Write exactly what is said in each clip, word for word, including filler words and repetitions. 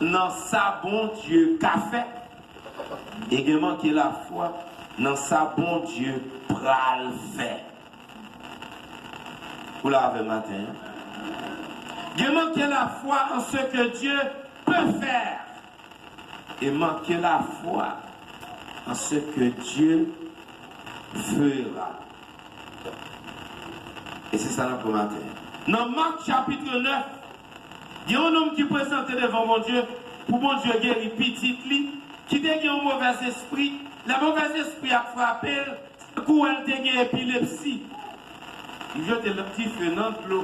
nan sa Bondye ka fè, e gen manke lafwa nan sa Bondye pral fè. Ou la avè m maten an? Gen manke lafwa an ce que Dieu peut faire, e manke lafwa an ce que Dieu fera. E se sa n ap pran maten an. Nan Mak chapit nèf, gen yon nonm ki prezante devan Bondye pou Bondye geri pitit li ki te gen yon movèzespri. Lè movèzespri a frape l, se kou wè l te gen epilepsi. Li jete l dife nan dlo.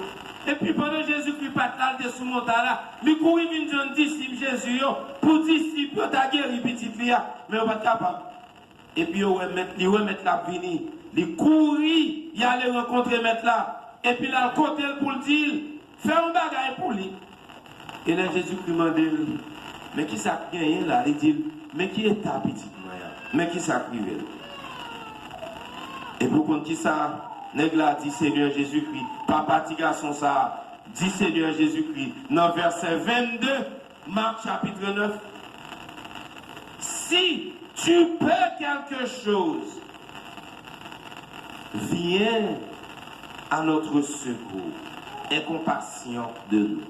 Epi pandan Jezikri pa t la, l te sou montay la, li kouri vin jwenn disip Jezi yo pou disip yo ta geri pitit li a, men yo pa t kapab. Epi yo wè mèt, li wè mèt la ap vini. Li kouri, li ale rankontre mèt la. Epi l al kote l pou l di l, fè yon bagay pou li. E lè Jezikri mande l, men ki sa k genyen la? Li di l, men ki eta pitit mwen an? Men ki sa k rive l? Epi w konn ki sa nèg la di Senyè Jezikri? Papa ti gason sa a di Senyè Jezikri nan vèsè vennde, Mak chapit nèf, si tu peux quelque chose, viens à notre secours, aie compassion de nous.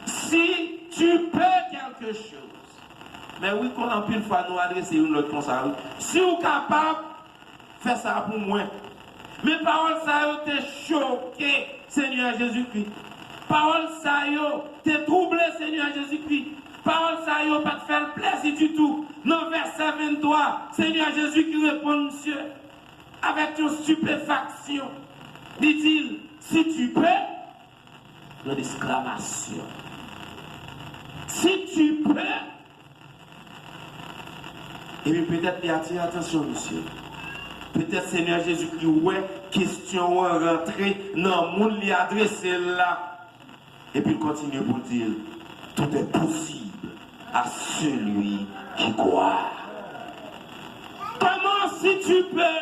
Si tu peux quelque chose. Men wi, kon anpil fwa nou adrese youn lòt konsa, wi. Si w kapab, fè sa pou mwen. Men pawòl sa yo te choke Senyè Jezikri. Pawòl sa yo te twouble Senyè Jezikri. Pawòl sa yo pa t fè l plezi ditou. Nan vèsè venntwa, Senyè Jezikri reponn misye avèk yon stipefaksyon. Li di l, si tu peux, yon eksklamasyon. Si tu peux, Ebyen, petèt li atire atansyon misye. Petèt Senyè Jezikri wè kesyon an rantre nan moun li adrese l la. Epi l kontinye pou l di l, tout est possible à celui qui croit. Kòman si tu peux?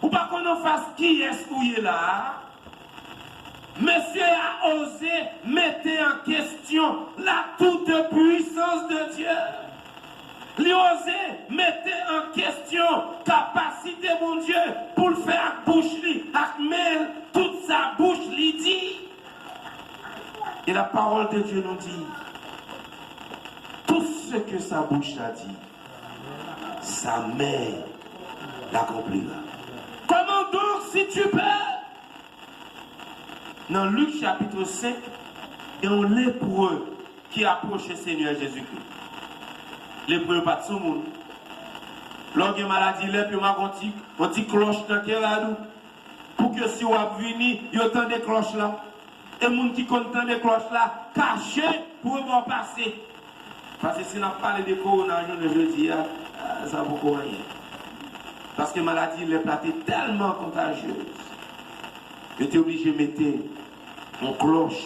Ou pa konn anfas kiyès ou ye la a? Mesye a oze mete an kesyon la toute puissance de Dieu. Li oze mete an kesyon kapasite Bondye pou l fè ak bouch li, ak men l, tout sa bouch li di. Et la parole de Dieu nous dit, tout ce que sa bouche a dit, sa men l akonplira. Kòman donk, si tu peux? Nan Lik chapit senk, gen yon lepre ki apwoche Senyè Jezikri. Lepre yo pa t sou moun. Lè w gen maladi lèp, yo make yon ti, yon ti klòch nan kè rad ou, pou ke si w ap vini, yo tande klòch la. E moun ki konn tande klòch la, kache pou yo ba w pase. Paske si n ap pale de kowona jounen jodi a, a, sa poko anyen. Paske maladi lèp la te tèlman kontajyez, yo te oblije mete yon klòch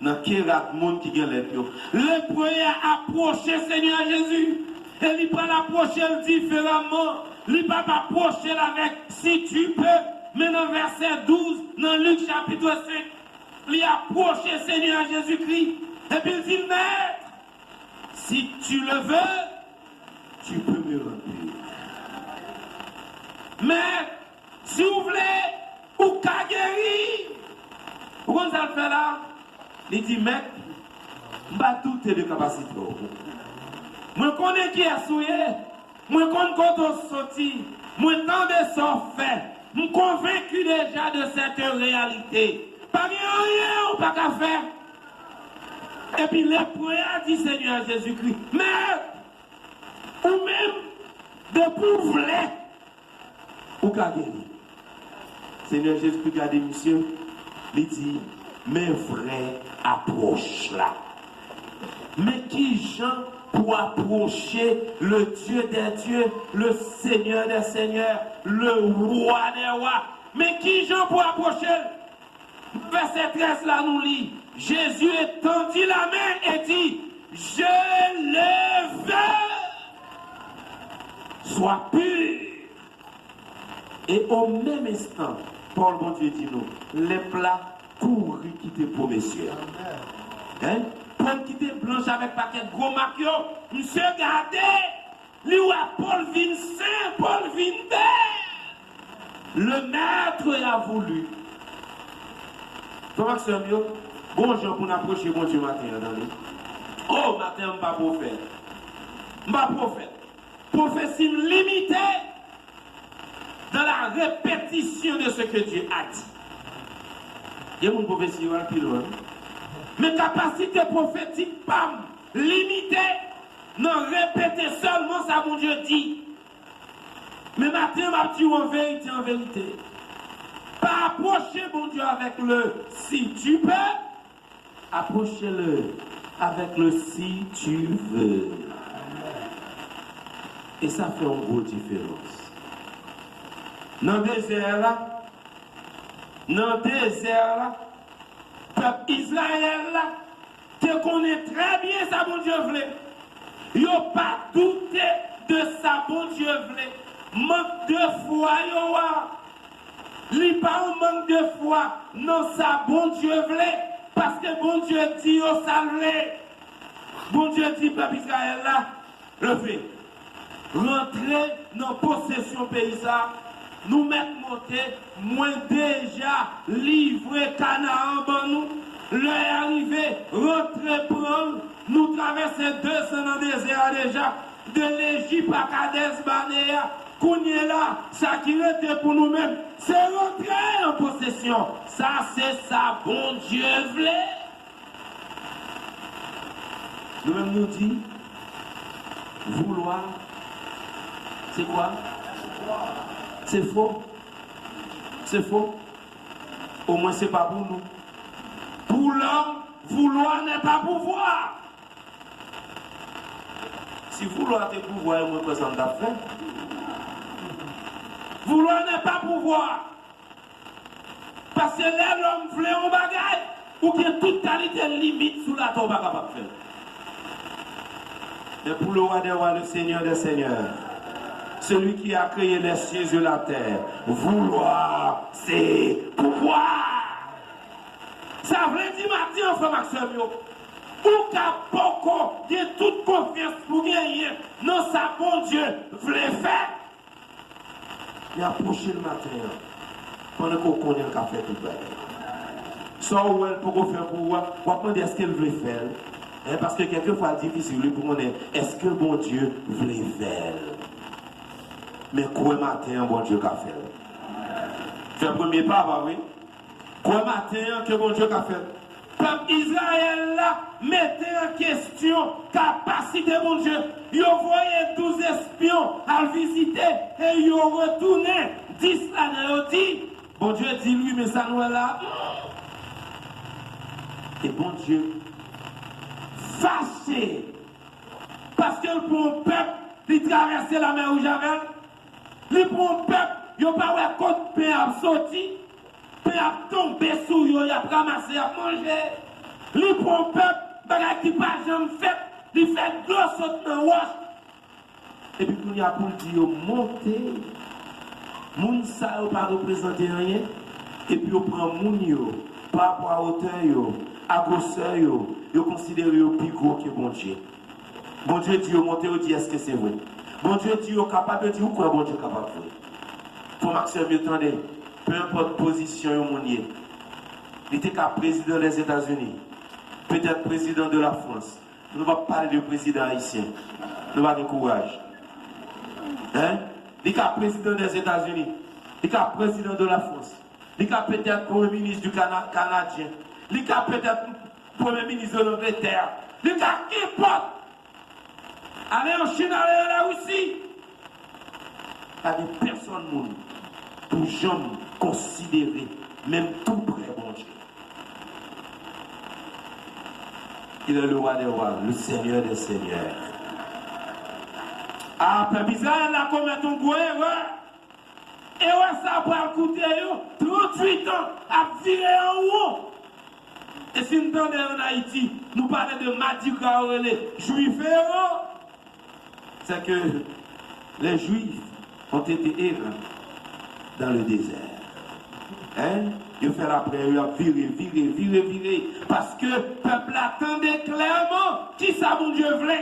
nan kè rad moun ki gen lèp yo. Lepre a apwoche Senyè Jezi, e li pral apwoche l diferaman. Li p ap apwoche l avèk si tu peux, men nan vèsè douz, nan Lik chapit senk, li apwoche Senyè Jezikri, epi l di l, Mèt, si tu le veux, tu peux me rendre pur. Mèt, si w vle, ou ka geri. Ou konn sa l fè la? Li di, Mèt, m pa doute de kapasite w. Mwen konnen kiyès ou ye. Mwen konn kote w soti. Mwen tande sa w fè. M konvenki deja de cette réalité. Pa gen anyen ou pa ka fè. Epi lepre a di Senyè Jezikri, Mèt, ou menm, depi w vle, ou ka geri. Senyè Jezikri gade misye, li di, men vrè apwòch la. Men ki jan pou apwoche le Dieu des dieux, le Seigneur des seigneurs, le Roi des rois. Men ki jan pou apwoche l? Vèsè trèz la, nou li, Jésus étendit la main et dit, je le veux, sois pur. E o menm enstan, pawòl Bondye di nou, lèp la kouri kite po mesye a. Hein? Po m ki te blanch avèk pakèt gwo mak yo, misye gade, li wè po l vin sen, po l vin bèl. Le maître a voulu. Frè m ak sè m yo, gon jan pou n apwoche Bondye maten an, tande. O, maten an, m pa pwofèt. M pa pwofèt. Pwofesi m limite dans la répétition de ce que Dieu a dit. Gen moun pwofesi yo al pi lwen. Men kapasite pwofetik pa m limite nan repete sèlman sa Bondye di. Men maten, m ap di w an verite, an verite. Pa apwoche Bondye avèk le si tu peux, approche-le avec le si tu veux. E sa fè yon gwo diferans. Nan dezè a la, nan dezè a la, pèp Izrayèl la te konnen trè byen sa Bondye vle. Yo pa doute de sa Bondye vle. Mank de fwa yo a, li pa yon mank de fwa nan sa Bondye vle, paske Bondye di yo sa l vle. Bondye di pèp Izrayèl la, leve, rantre nan posesyon peyi sa a. Nou mèt monte, mwen deja livre Kanaan ban nou. Lè a rive, rantre pran l. Nou travèse dezan nan dezè a deja, de Lejip a Kadès Baneya. Kounye la, sa ki rete pou nou menm, se rantre an posesyon. Sa se sa Bondye vle. Nou menm nou di, vouloir, c'est quoi? C'est faux. C'est faux. Omwen se pa pou nou. Pour l'homme, vouloir n'est pas pouvoir. Si voulwa te pouvwa, mwen kwè sa m t ap fè. Vouloir n'est pas pouvoir. Paske lè lòm vle yon bagay, ou gen tout kalite limit sou latè ou pa kapab fè l. Mais pour le roi des rois, le Seigneur des seigneurs, celui qui a créé les cieux et la terre, vouloir, c'est pouvoir. Sa vle di maten an, frè m ak sè m yo, ou ka poko gen tout konfyans ou genyen nan sa Bondye vle fè. Li apwoche l maten an, pandan ke w konnen l ka fè tout bagay. Sa w wè l poko fè pou ou a, w ap mande èske l vle fè l. Hein, paske kèlkefwa l difisil, wi, pou konnen èske Bondye vle fè l. Men kwè maten an, Bondye ka fè l. Fè premye pa, pa vre? Kwè maten an ke Bondye ka fè l. Pèp Izrayèl la mete an kesyon kapasite Bondye. Yo voye douz espyon al vizite e yo retounen. Dis ladan yo di, Bondye di l, wi, men sa n wè la. E Bondye fache paske l pran yon pèp, li travèse Lamè Wouj avè l. Li pran yon pèp, yo pa wè kot pen ap soti. Pen ap tonbe sou yo, y ap ranmase, y ap manje. Li pran yon pèp, bagay ki pa janm fèt, li fè dlo sot nan wòch. Epi kounye a pou l di yo, monte. Moun sa yo pa reprezante anyen. Epi yo pran moun yo, pa rapò a wotè yo, a gwosè yo, yo konsidere yo pi gwo ke Bondye. Bondye di yo monte, yo di, èske se vre? Bondye di yo kapab, yo di, ou kwè Bondye kapab vre? Frè m ak sè m yo, tande, peu importe pozisyon yon moun ye, li te ka prezidan Lèzetazini, petèt prezidan de la Frans. Nou p ap pale de prezidan ayisyen. Nou pa gen kouraj. Hein? Li ka prezidan Lèzetazini, li ka prezidan de la Frans, li ka petèt premye minis du Kana-, kanadyen, li ka petèt premye minis de Langletè, li ka kenpòt. Ale an Chin, ale an Larisi. Pa gen pèsonn moun pou janm konsidere, menm tou prè Bondye. Il est le roi des rois, le Seigneur des seigneurs. A, pèp Izrayèl la komèt yon gwo erè. Erè sa a pral koute yo tranntuit an ap vire an won. E si n tande ann Ayiti, nou pale de madigra yo rele Jwif yo, c'est que les Juifs ont été errants dans le désert. Hein? Yo fè lapriyè, yo ap vire, vire, vire, vire. Paske pèp la tande klèman kisa Bondye vle.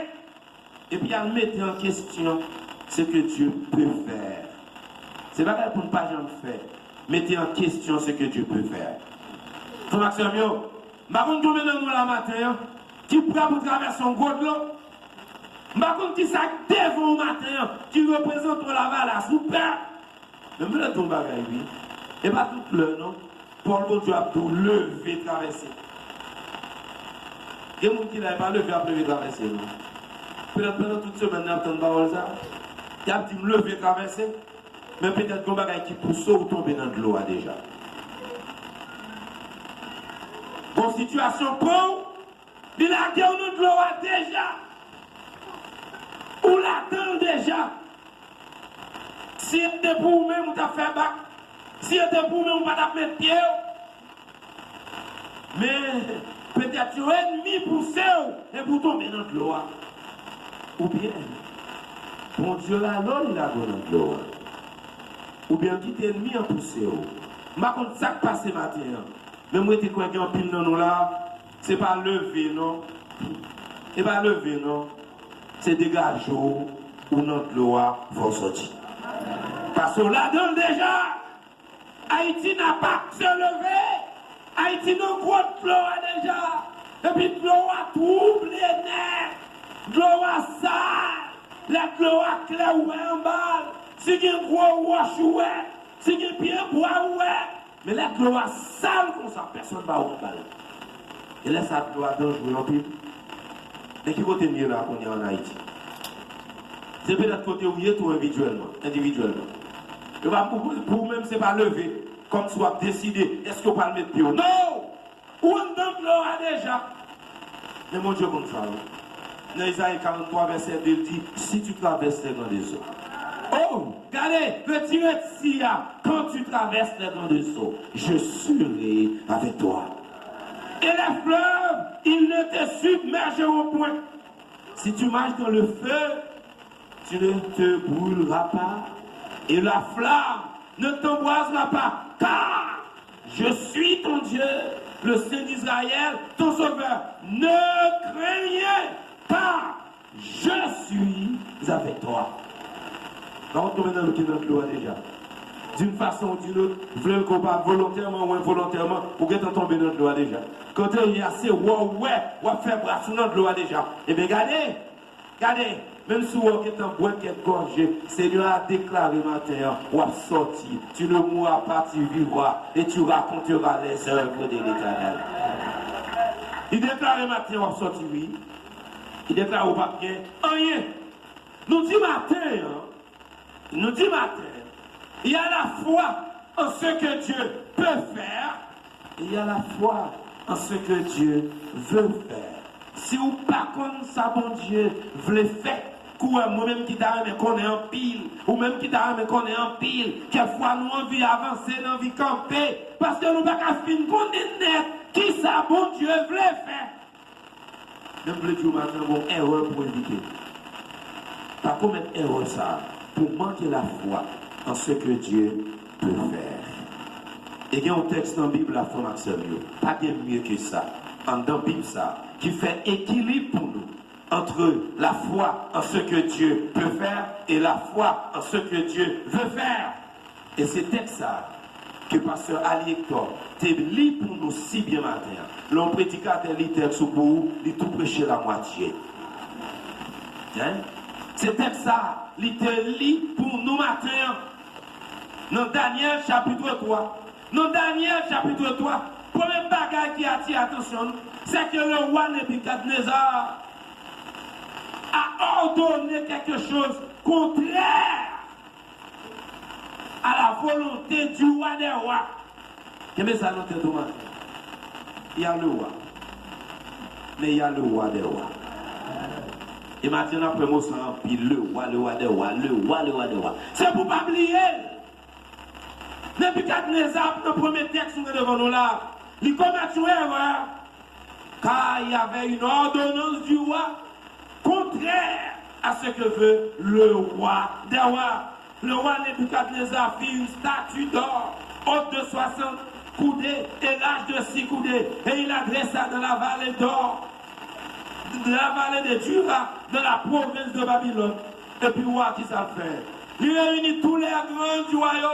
Epi y al mete an kesyon ce que Dieu peut faire. Se bagay pou n pa janm fè. Mete an kesyon ce que Dieu peut faire. Frè m ak sè m yo, m pa konn konbyen nan nou la maten an ki prè pou travèse yon gwo dlo. M pa konn kisa k devan w maten an ki reprezante yon lavalas ou pè. Men m vle di w yon bagay, wi. E pa tout lè, non. Pawòl Bondye ap di w leve travèse. Gen moun ki la, e pa leve ap leve travèse, non. Petèt pandan tout semèn nan, y ap tann pawòl sa. Y ap di m leve travèse. Men petèt gen yon bagay ki pouse w tonbe nan dlo a deja. Gon sitiyasyon pran w, li lage w nan dlo a deja. Ou ladan l deja. Si se te pou ou menm, ou t ap fè bak. Si se te pou ou menm, ou pa t ap met pye w. Men, petèt yon ènmi pouse w epi w tonbe nan dlo a. Oubyen, Bondye rale w, li lage w nan dlo a. Oubyen w kite ènmi an pouse w. M pa konn sa k pase maten an, men m rete kwè gen anpil nan nou la, se pa leve non. E pa leve non. Se degaje w, ou nan dlo a, fò w soti. Paske w ladan l deja. Ayiti n'a pas se lever. Ayiti nan gwo dlo a deja. Epi dlo a twouble nèt. Dlo a sal. Lè dlo a klè, ou wè anba l. Si gen gwo wòch, ou wè. Si gen pye bwa, ou wè. Men lè dlo a sal konsa, pèsonn pa wè anba l. E lè sa, dlo a danjre anpil. Men ki kote n ye la kounye a ann Ayiti? Se petèt kote w ye tou envidyèlman, endividyèlman. E pa pou, pou ou menm, se pa leve, kòmsi w ap deside èske w pral met pye w. Non! Ou anndan dlo a deja. Men Bondye konn sa, wi. Nan Ezayi karant twa, vèsè de, l di, si tu traverses les grands eaux. Oh, gade, retire si a. Quand tu traverses les grands eaux, je serai avec toi. Et les fleuves, ils ne te submergeront point. Si tu marches dans le feu, tu ne te brûleras pas, et la flamme ne t'embrasera pas, car je suis ton Dieu, le Saint d'Israël, ton Sauveur. Ne crains rien, car je suis avec toi. Donk, nou menm ki nan dlo a deja. D'une façon ou d'une autre, vle l ke w pa volontèman ou envolontèman, ou gentan tonbe nan dlo a deja. Kote w ye a, se wè w wè, w ap fè bras ou nan dlo a deja. Ebyen, gade, gade, menm si w wè w gentan bwè kèk gòje, Senyè a deklare maten an, w ap sòti. Tu ne mourras pas, tu vivras, et tu raconteras les œuvres de l'Éternel. Li deklare maten an, w ap sòti, wi. Li deklare ou p ap gen anyen. Nou di maten an, nou di maten, il y a la foi en ce que Dieu peut faire, et il y a la foi en ce que Dieu veut faire. Si ou pa konn sa Bondye vle fè, kouwè, mwen menm ki ta renmen konnen anpil, ou menm ki ta renmen konnen anpil, kèk fwa nou anvi avanse, nou anvi kanpe, paske nou pa ka fin konnen nèt kisa Bondye vle fè. Men m vle di w maten an, gon erè pou w evite. Pa komèt erè sa a, pou w manke lafwa en ce que Dieu peut faire. E gen yon tèks nan Bib la, frè m ak sè m yo, pa gen mye ke sa, anndan Bib sa, ki fè ekilib pou nou, entre la foi en ce que Dieu peut faire et la foi en ce que Dieu veut faire. E se tèks sa a ke pastè Ali Hector te li pou nou si byen maten an. Lè yon predikatè li tèks ou pou ou, li tou preche lamwatye. Hein? Se tèks sa a li te li pou nou maten an. Nan Danyèl chapit twa. Nan Danyèl chapit twa, premye bagay ki atire atansyon nou, se ke le wa Nebikadneza a ordonné quelque chose contraire à la volonté du roi des rois. Kenbe sa nan tèt ou maten. Il y a le roi. Men il y a le roi des rois. E maten n ap pran mo sa anpil, le roi, le roi des rois, le roi, le roi des rois. Se pou pa bliye l. Nebikadneza, nan premye tèks nou gen devan nou la, li komèt yon erè. Car il y avait une ordonnance du roi contraire à ce que veut le roi des rois. Le roi Nebikadneza fit une statue d'or haute de soixante coudées et large de six coudées, et il la dressa dans la vallée d'Or, dans la vallée de Dura, dans la province de Babylone. Epi wa, kisa l fè? Li reyini tout lè gran di wa yo,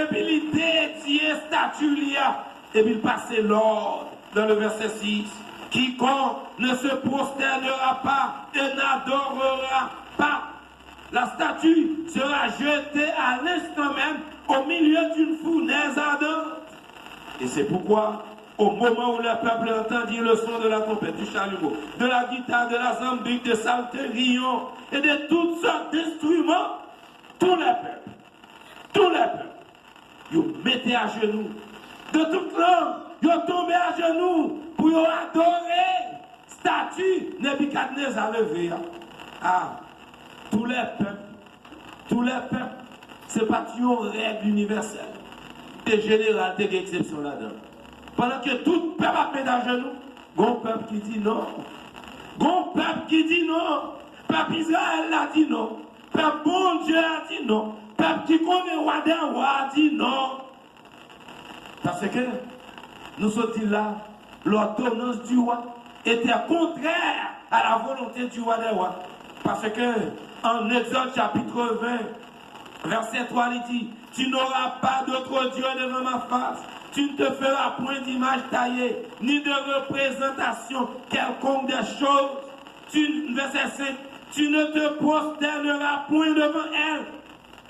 epi li dedye stati li a, epi l pase lòd dans le verset six, quiconque ne se prosternera pas et n'adorera pas la statue sera jetée à l'instant même au milieu d'une fournaise ardente. Et c'est pourquoi, au moment où le peuple entendit le son de la trompette, du chalumeau, de la guitare, de la zambik, de salteriyon et de toutes sortes d'instruments, tous les peuples, tous les peuples, yo mete ajenou. De tout lang, yo tonbe ajenou pou yo adore stati Nebikadneza leve a. A, tous les peuples, tous les peuples, se pa t yon règ inivèsèl. Te jeneral, te gen eksepsyon ladan. Pandan ke tout pèp ap met ajenou, gon pèp ki di non. Gon pèp ki di non. Pèp Izrayèl la di non. Pèp Bondye a di non. Pèp ki konnen wa dè wa a di non. Paske, nou sot di la, l'ordonnance du roi était contraire à la volonté du roi des rois. Paske, an Egzòd chapit ven, vèsè twa, li di, tu n'auras pas d'autre Dieu devant ma face. Tu ne te feras point d'image taillée, ni de représentation quelconque des choses. Tu, verset cinq, tu ne te prosterneras point devant elles,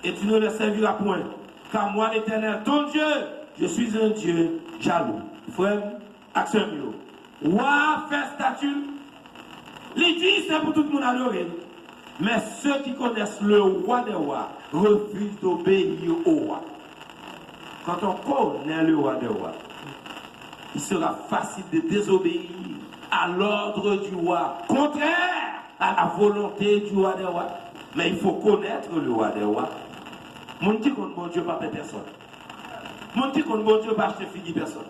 et tu ne les serviras point. Car moi, l'Éternel, ton Dieu, je suis un Dieu jaloux. Frè m ak sè m yo, wa a fè stati l, li di se pou tout moun adore l. Mais ceux qui connaissent le roi des rois refusent d'obéir au roi. Quand on connaît le roi des rois, il sera facile de désobéir à l'ordre du roi, contraire à la volonté du roi des rois. Mais il faut connaître le roi des rois. Moun ki konn Bondye pa pè pèsonn. Moun ki konn Bondye pa achte figi pèsonn.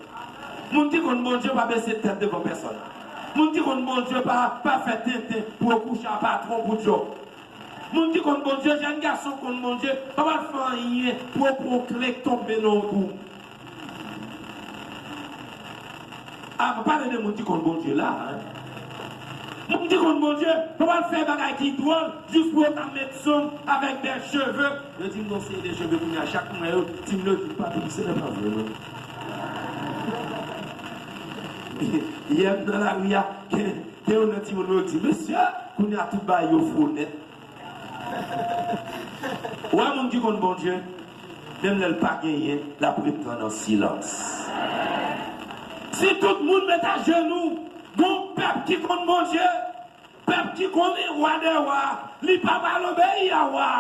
Moun ki konn Bondye pa bese tèt devan pèsonn. Moun ki konn Bondye pa, pa fè tenten pou yo kouche a patwon pou djòb. Moun ki konn Bondye, jèn gason konn Bondye, pa pral fè anyen pou yo pran yon kle k tonbe nan yon twou. A, m pale de moun ki konn Bondye la, hein. Moun ki konn Bondye, pa pral fè bagay ki dwòl, jis pou yo ka met zong avèk bèl cheve. Yo di m gon seri de cheve kounye a, chak mwen yo, di m yo di m pa tou, se pa vre, non. Yè m nan lari a, gen, gen yon nan timoun yo di, mesye, kounye a tout bagay yo fo nèt. Ou wè moun ki konn Bondye, menm lè l pa genyen, l ap ret tann an silans. Si tout moun met ajenou, gon pèp ki konn Bondye, pèp ki konnen wa dè wa, li pa pral obeyi a wa,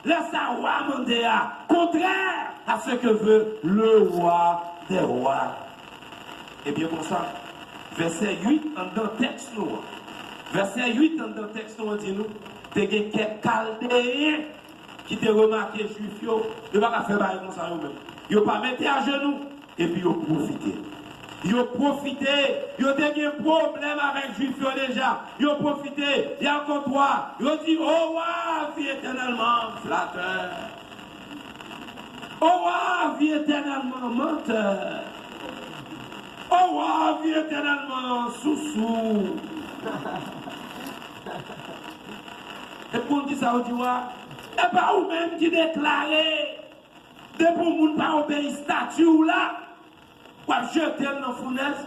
lè sa wa mande a, contraire à ce que veut le roi des rois. Ebyen konsa, vèsè uit anndan tèks nou an, vèsè uit anndan tèks nou an di nou, te gen kèk Kaldeyen ki te remake Jwif yo, yo pa ka fè bagay konsa yo menm. Yo pa mete ajenou, epi yo pwofite. Yo pwofite, yo te gen pwoblèm avèk Jwif yo deja. Yo pwofite, y al kot wa, yo di, o wa, vi etènèlman flatè. O wa, vi etènèlman mantè. O wa, vi etènèlman sousou. Epi moun di sa, yo di wa, e pa ou menm ki deklare, depi yon moun pa obeyi stati w la, w ap jete l nan founèz.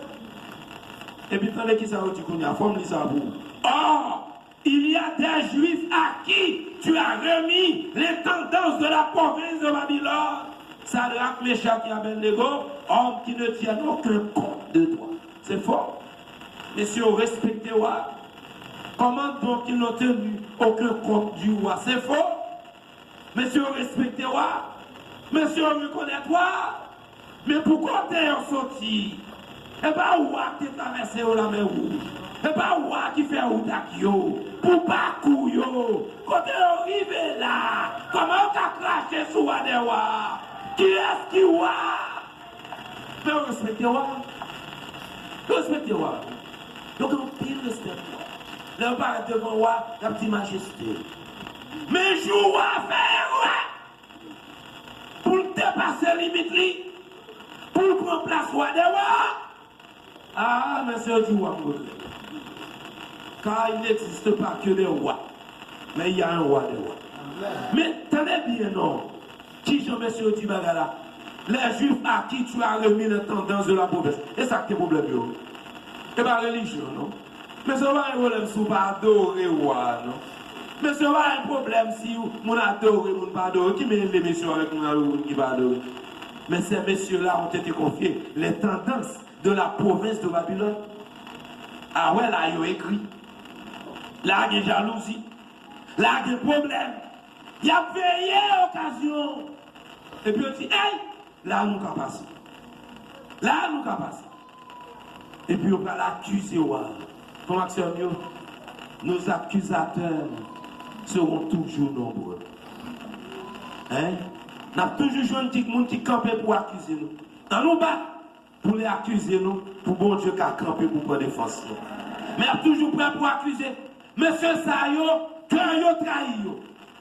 Epi tande kisa yo di kounye a, fò m li sa pou ou. Or, il y a des Juifs à qui tu as remis l'intendance de la province de Babylone, Sadraque, Meshach et Abednego, hommes qui ne tiennent aucun compte de toi. C'est faux. Mesye yo respekte wa. Comment donc ils n'ont tenu aucun compte du roi? C'est faux. Mesye yo respekte wa. Mesye yo rekonèt wa. Men pou kote yo soti, e pa wa ki te travèse yo Lanmè Wouj. E pa wa ki fè wout ak yo. Pou pakou yo, kote yo rive la, kòman yo ka krache sou wa dè wa? Kiyès ki wa? Men yo respekte wa. Yo respekte wa. Yo gen anpil respè pou wa. Lè yo parèt devan wa, y ap di majeste. Men jou wa fè erè pou l depase limit li, pran plas wa dè wa. Ah, mesye yo di wa m regrèt. Car il n'existe pas que des rois. Mais il y a un roi des rois. Men tande byen non. Kijan mesye yo di bagay la? Les Juifs à qui tu as remis les tendances de la province. E sa k te pwoblèm yo. E pa relijyon non. Mesye yo pa gen pwoblèm si w pa adore wa a non. Mesye yo pa gen pwoblèm si moun adore, moun pa adore. Ki mele mesye yo avèk moun adore, moun ki pa adore? Mais ces messieurs-là ont été confiés les tendances de la province de Babylone. Ah ouais, la yo ekri. La gen jalouzi. La gen pwoblèm. Y ap veye okazyon. Epi yo di, ey, la nou ka pase. La nou ka pase. Epi yo pral akize wa. Frè m ak sè m yo, nos accusateurs seront toujours nombreux. Hein? N ap toujou jwenn ti moun ki kanpe pou akize nou. Ann nou bat pou l akize nou, pou Bondye ka kanpe pou pran defans nou. Men y ap toujou prè pou akize. Mesye sa yo, kè yo trayi yo.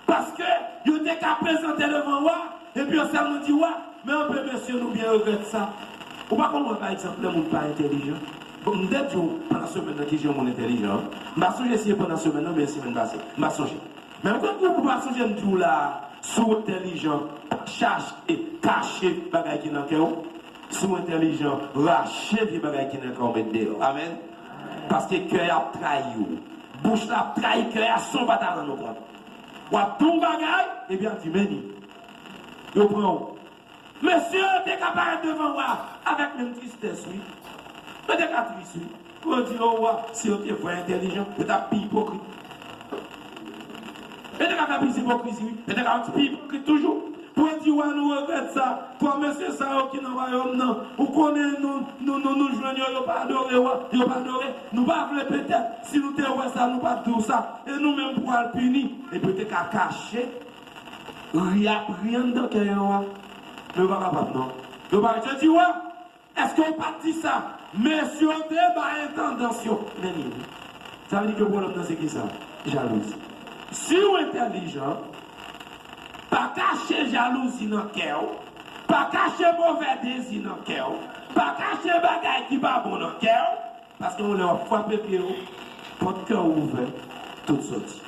Paske yo te ka prezante devan wa, epi yo sèlman di wa, men anpe mesye nou byen regrèt sa. Ou pa konn wè pa egzanp lè moun pa entèlijan? Bon, m te di w pandan semèn nan kijan moun entèlijan. M pa sonje si se pandan semèn nan, men semèn pase. M pa sonje. Men ou konn pou ou pa sonje m di w la, si w entèlijan, pa chache kache bagay ki nan kè w. Si w entèlijan, rache vye bagay ki nan kè w met deyò. Amèn. Paske kè a ap trayi w. Bouch la ap trayi kè a san w pa ta rann ou kont. W ap di yon bagay, epi y ap di, men li. Yo pran w. Mesye yo te ka parèt devan wa avèk menm tristès, wi. Yo te ka tris, wi. Pou yo di, o wa, si yo te vrè entèlijan, yo t ap pi ipokrit. Yo te ka fè plis ipokrizi, wi. Yo te ka pi ipokrit toujou. Pou yo di, wa, nou regrèt sa. Twa mesye sa yo ki nan wayòm nan, ou konnen nou, nou, nou, nou jwenn yo, yo pa adore wa, yo pa adore. Nou pa vle petèt, si nou te wè sa, nou pa t di w sa. E nou menm pou al pini. Epi yo te ka kache. Ri ap ri anndan kè yo a. Men yo pa kapab non. Yo pa, yo di wa, èske w pa t di sa? Mesye yo te bay entandans yo. Men li wi. Sa vle di ke pwoblèm nan se ki sa? Jalouzi. Si w entèlijan, pa kache jalouzi nan kè w, pa kache move dezi nan kè w, pa kache bagay ki pa bon nan kè w, Paske yon lè w ap frape pye w, pòt kè w ouvè, tout soti.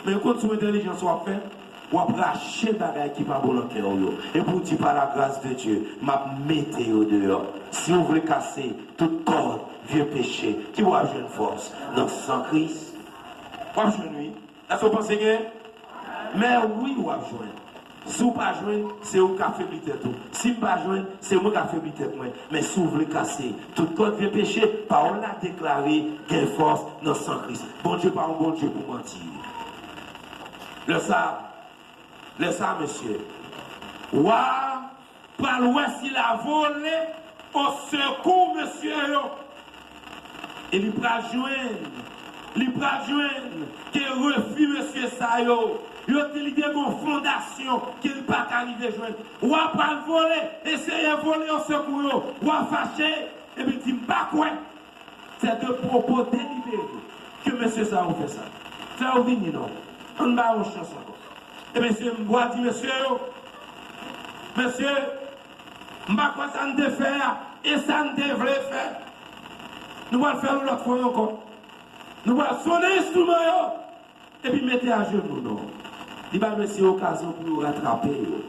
Men ou konn sou entèlijans w ap fè, w ap rache bagay ki pa bon nan kè w yo. Epi w di, par la grâce de Dieu, m ap mete yo deyò. Si w vle kase tout kòd vye peche, ki w ap jwenn fòs nan san Kris. W ap jwenn, wi. Èske w panse gen? Men wi, w ap jwenn. Si w pa jwenn, se ou k afebli tèt ou. Si m pa jwenn, se mwen k afebli tèt mwen. Men si w vle kase tout kòd vye peche, pawòl la deklare gen fòs nan san Kris. Bondye pa yon Bondye pou manti. Lè sa, lè sa, mesye, wa pral wè si l a vole o sekou mesye yo. E li pral jwenn, li pral jwenn ke refi mesye sa yo, yo di li te gon fondasyon ke li pa ka rive jwenn. Wa pral vole, eseye vole o sekou yo. Wa fache, epi di, m pa kwè. Se de pwopo delibere ke mesye sa yo fè sa. Fè yo vini non. Ann ba yo yon chans ankò. E mesye, m bwa di mesye yo, mesye, m pa kwè sa n te fè a, e sa n te vle fè. Nou pral fè l yon lòt fwa ankò. Nou pral sonnen enstriman yo, epi mete ajenou nou. Li bay mesye okazyon pou yo ratrape yo.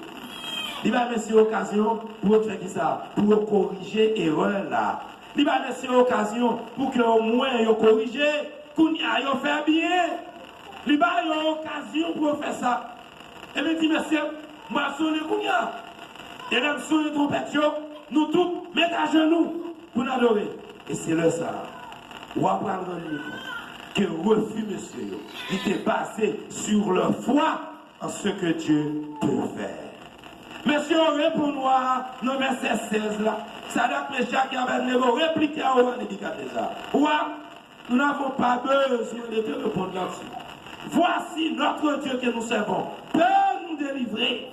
Li bay mesye okazyon pou yo fè kisa? Pou yo korije erè la. Li bay mesye okazyon pou ke omwen yo korije. Kounye a, yo fè byen. Li ba yo okazyon pou yo fè sa. Epi di, mesye, m pral sonnen kounye a. E lè m sonnen twonpèt yo, nou tout met ajenou pou n adore. E se lè sa a, wa pral rann li kont ke refi mesye yo, li te baze sur leur foi en ce que Dieu peut faire. Mesye yo reponn wa a nan vèsè sèz la. Sadrak, Mechak e Abèdnego replike a owa Nebikadneza, wa, nous n'avons pas besoin de te répondre là-dessus. Voici notre Dieu que nous servons peut nous délivrer.